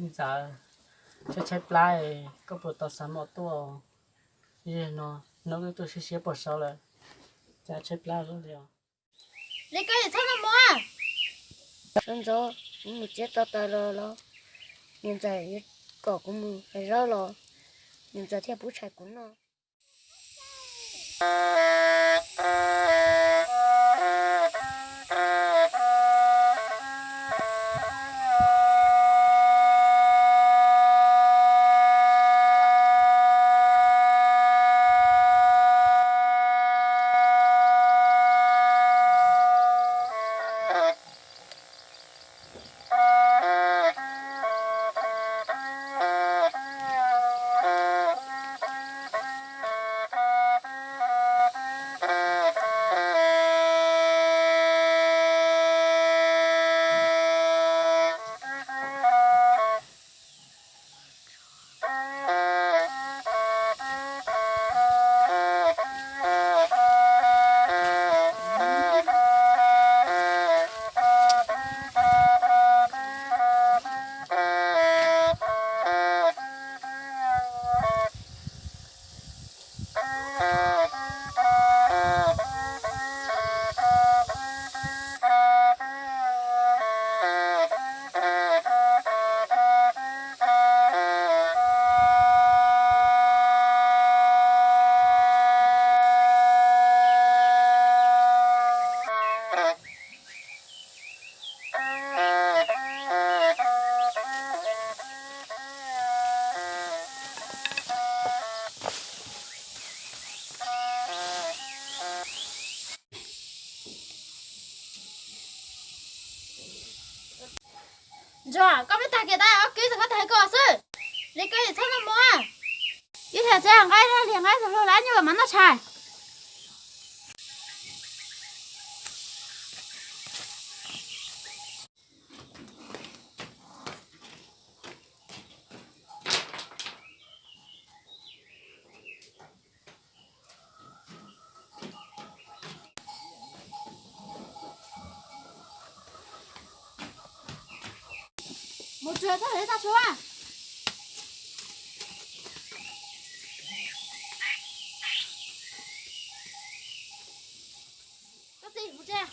Ntxawm, tshaib tshaib plab, koj puas tau xa mom tuaj? Yog no, no wb tuaj siab siab puag saud lawm, cas tshaib plab li os. Li koj txhob mus mus. Sawv ntxov, kuv mus txiav tau taws los los, niam ntxawm yuav kom kuv mus hais zaub los, niam ntxawm thiaj pub tshais kuv noj. Ntsuag, koj muab tag kiag tais ob kib txog koj tag koj xwb. Li koj txhob mus mus. Ib txhia txiv nqaij liag nqaij txog lub lab nyuag mas noj tshais. Mus tsuag txog lawm txog tsuag. Koj txiv mus tsev.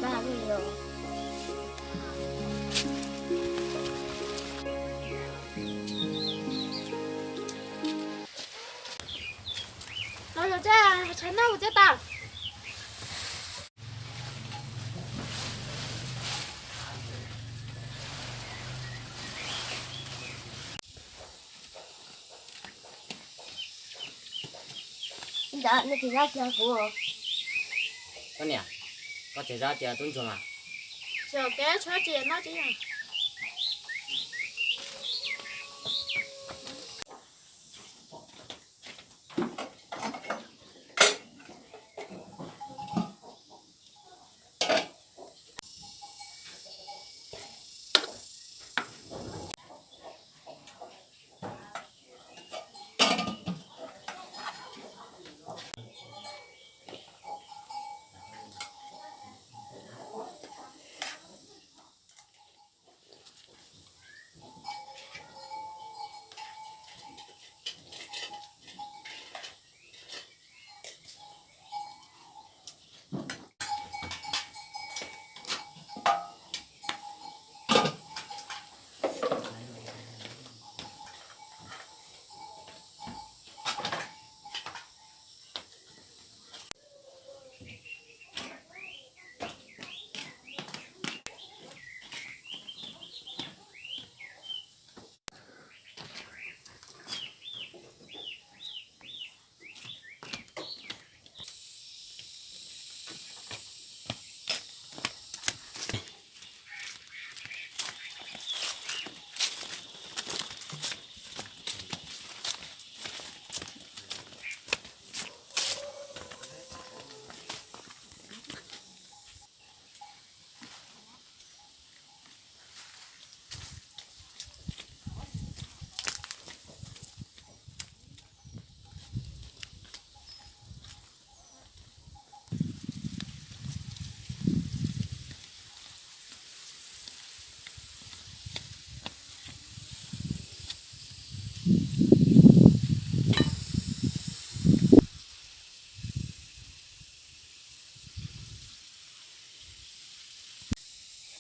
Pab ua li os. Los yog tsev, tshais noj ua tsev tas. Ntawd nej tsis zab cia kuv. Koj niam, koj tsis zab cia tub ntsuag mas. Tsis ua kev tshuav tsis noj tsis yog.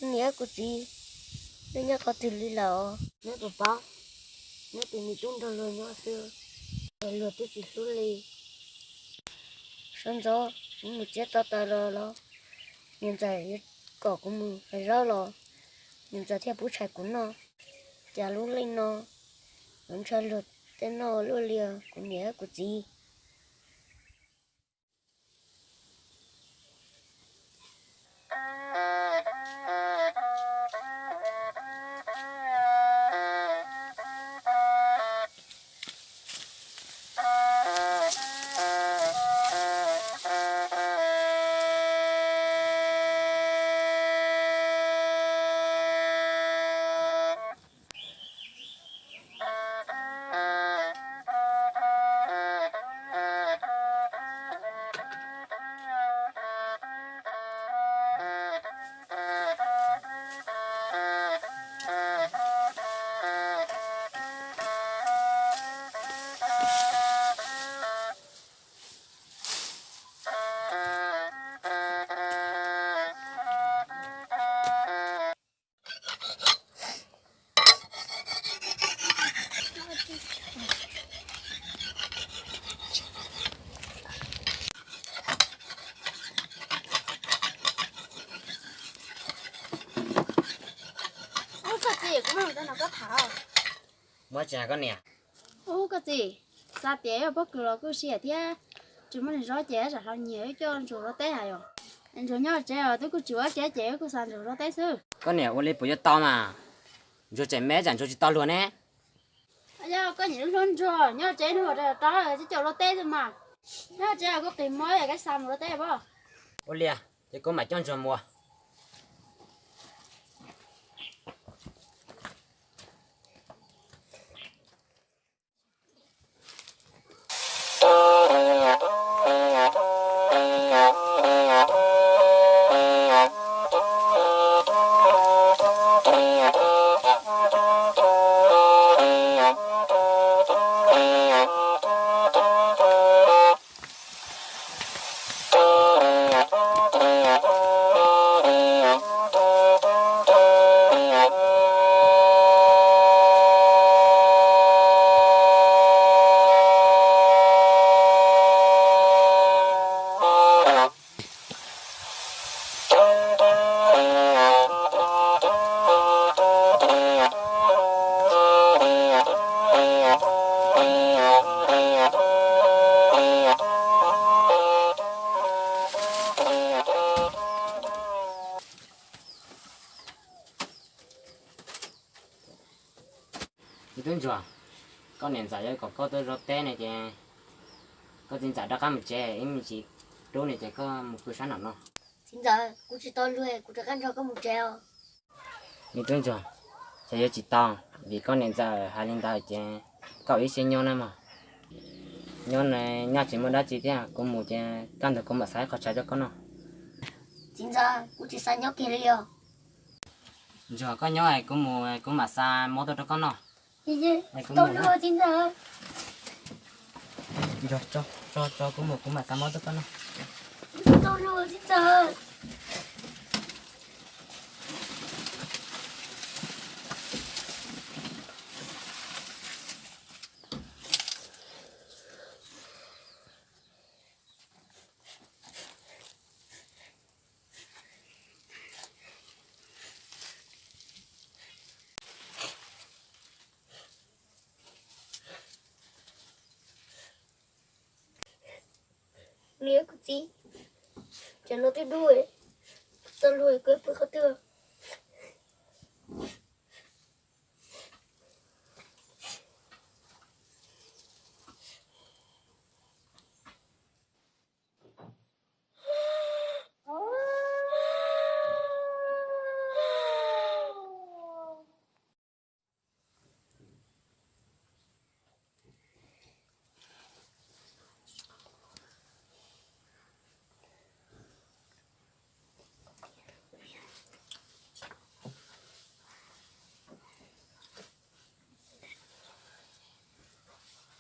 Niam kuv txiv, nej nyob qhov twg li lawm? Neb puas paub, neb tus me tub nrog luag nyob xwb, luag twb tsis hlub li. Sawv ntxov kuv mus txiav tau tas los los, niam ntxawm yuav kom kuv mus hais zaub los, niam ntxawm thiaj pub tshais kuv noj. Cas lub neej no yuav ntshaw luag tej noj luaj li os kuv niam kuv txiv. Ub, koj txiv, kuv muaj lus rau koj tham. Muaj tsi koj niam? Ub, koj txiv, xav tias yog pob kws los kuj siab thiab, tsis muaj neeg zov ces tsam hlau nyias wb coj ntsuag rau teb hais os. Ntsuag nyob tsev os, twb kuj tsis ua dab tsi ces wb kuj xa ntsuag rau teb xwb. Koj niam, ua li puas yuav tau mas? Ntsuag tseem me tsam ntsuag tsis tau luag ne. Yog koj nyiam hlub ntsuag, nyob tsev hnub rau rau coj rau teb xwb mas. Nyob tsev kuj qis mob, koj xa mus rau teb pob. Ua li ces kuv mam coj ntsuag mus. Koj niam ntxawm yuav kom koj tuaj zov teb ne ces koj txiv ntxawm rov qab mus tsev, ib me ntsis rub ne ces koj mus pw sab nraum no. Txiv ntxawm, kuv tsis tau luag, kuv rov qab nrog koj mus tsev os. Me tub ntsuag, ces yuav tsis tau, vim koj niam ntxawm hais li ntawd ces koj ua ib siab nyob nawb mog. Nyob, nyob tsis muaj dab tsi thiab, kuv mus ces kaj ntug kuv mam xa ib qho tshav rau koj noj. Txiv ntxawm, kuv tsis xav nyob kiag li os. Ntsuag, koj nyob kuv mus kuv mam xa mob tuaj rau koj noj. Tau los txiv ntxawm. Ntsuag, tso, tso, tso kuv mus kuv mam xa mob tuaj rau koj noj. Tau los txiv ntxawm. Niam kuv txiv, tsam no twb dub, kuv txoj hlua kuv yuav pw qhov twg?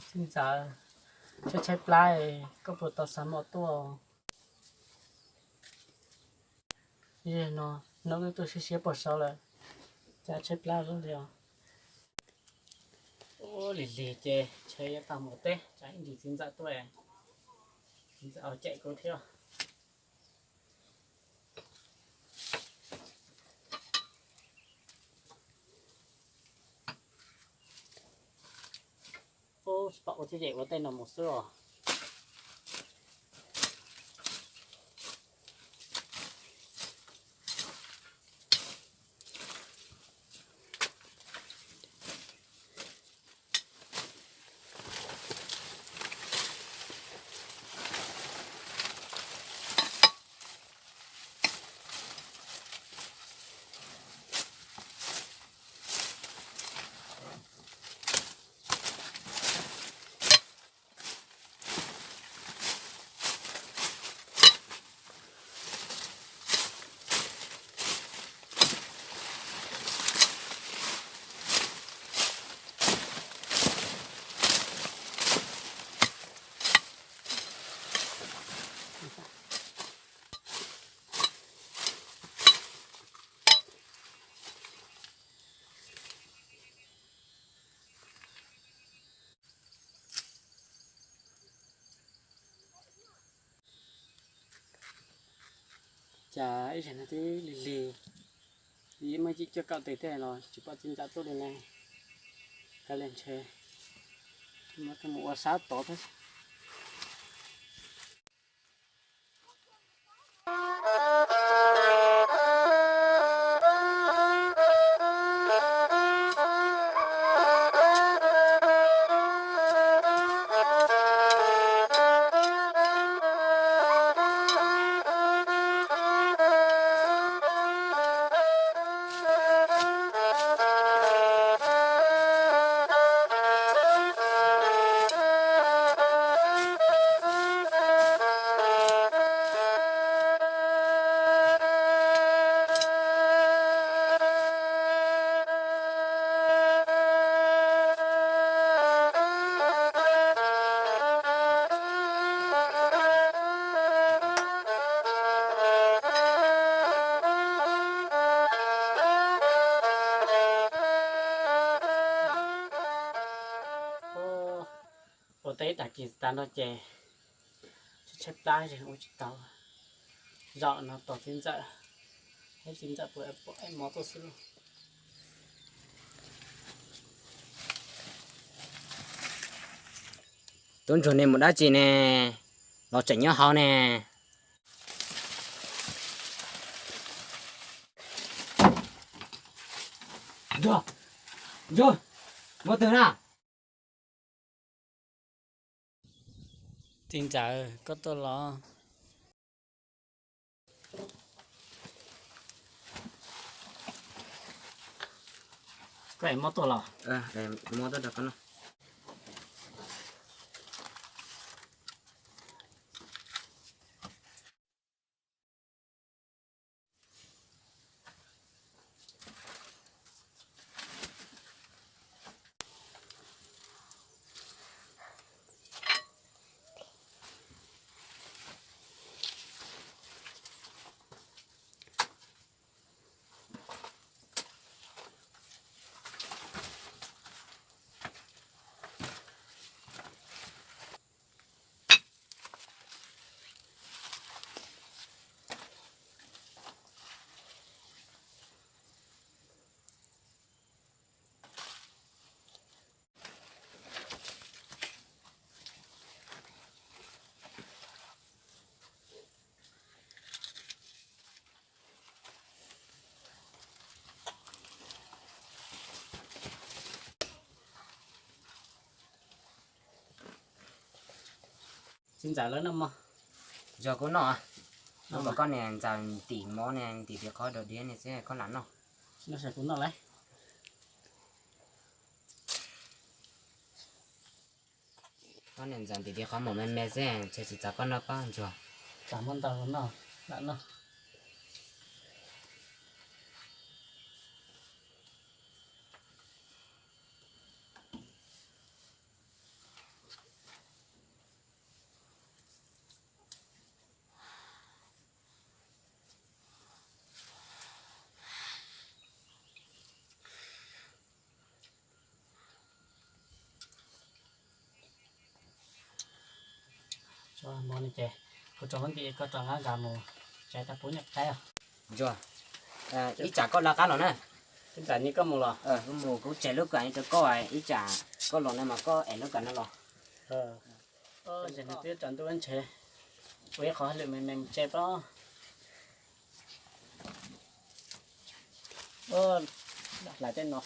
Txiv ntxawm, tshaib tshaib plab, koj puas tau xa mov tuaj? Yog no, hnub twb tuaj siab siab puag saud lawm, cas tshaib plab li os. Ua lig lig ces ntshe yuav tau mus teb, tsam ib ntsis txiv ntxawm tuaj, txiv ntxawm ho cem kuv thiab. Ub, tsis pom ua thiab ces ua tej no mus xwb os. Cas ib zaug no twb lig lig, yeej muaj cib cuaj kaum tes thiab los tsis pom txiv ntxawm tuaj li ne. Kav liam ntshe muab mus ua sab tod thiab. Ua teb tag kis tas no ces tshaib plab ua tsis tau, zaum no tos txiv ntxawm, saib txiv ntxawm puas pom mov tuaj xwb. Tub ntsuag, nej mus dab tsi ne, los tseem nyob hauv ne? Ntsuag, Ntsuag, Muab twg na? Txiv ntxawm, koj tuaj los? Koj es muab tuaj los? Muab tuaj rau koj no. Txiv ntxawm, lawv noj mog. Yog kuv noj. Noj kom koj niam ntxawm ntim mov niam ntim tiv qhov dog diav ne xwb koj lam noj. Noj saib kuv noj lawm. Koj niam ntxawm ntim tiv qhov mov me me xwb, ntshe tsis txaus koj noj pob ntsuag. Txaus muab ntau noj, lam noj. Tso mov no ces kuv tso nqab nti, koj tso nqab nkag mus tsa tau pub nyuam qaib os. Ntsuag, ib tsam koj lawv qab los na. Ib tsam ni koj mus los? Mus kuv tseg lub kawm rau koj, ib tsam koj los no mas koj ev lub kawm no los. Ntshe nws twb tsaus ntuj ntshe ua ib qho hauj lwm me me mus tsev pob. Hlais tej no.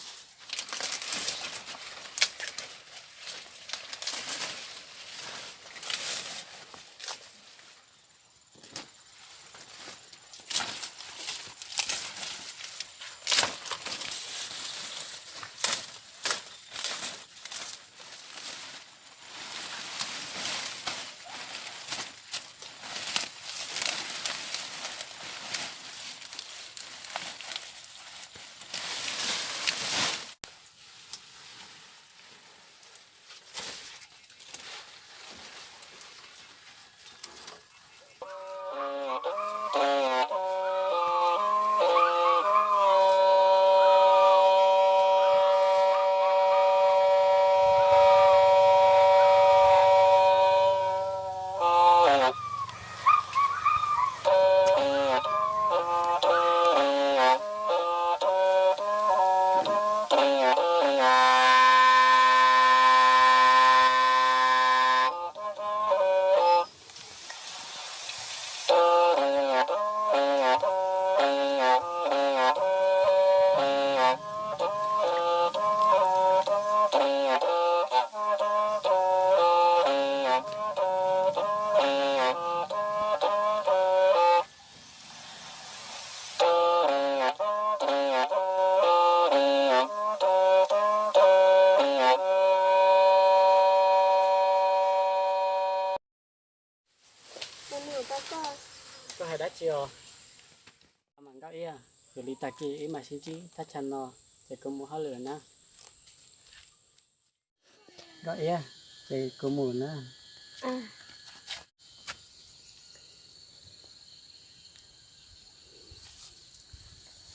Koj hais dab tsi os? Mas Nkauj Iab, yog li tag kis wb mam sib ntsib, thaj tsam no ces kuv mus hauj lwm na. Nkauj Iab, ces kuv mus na.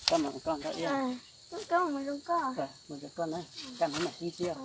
Koj mus, koj Nkauj Iab. Mus zoo koj na, kaj hnub mam sib ntsib.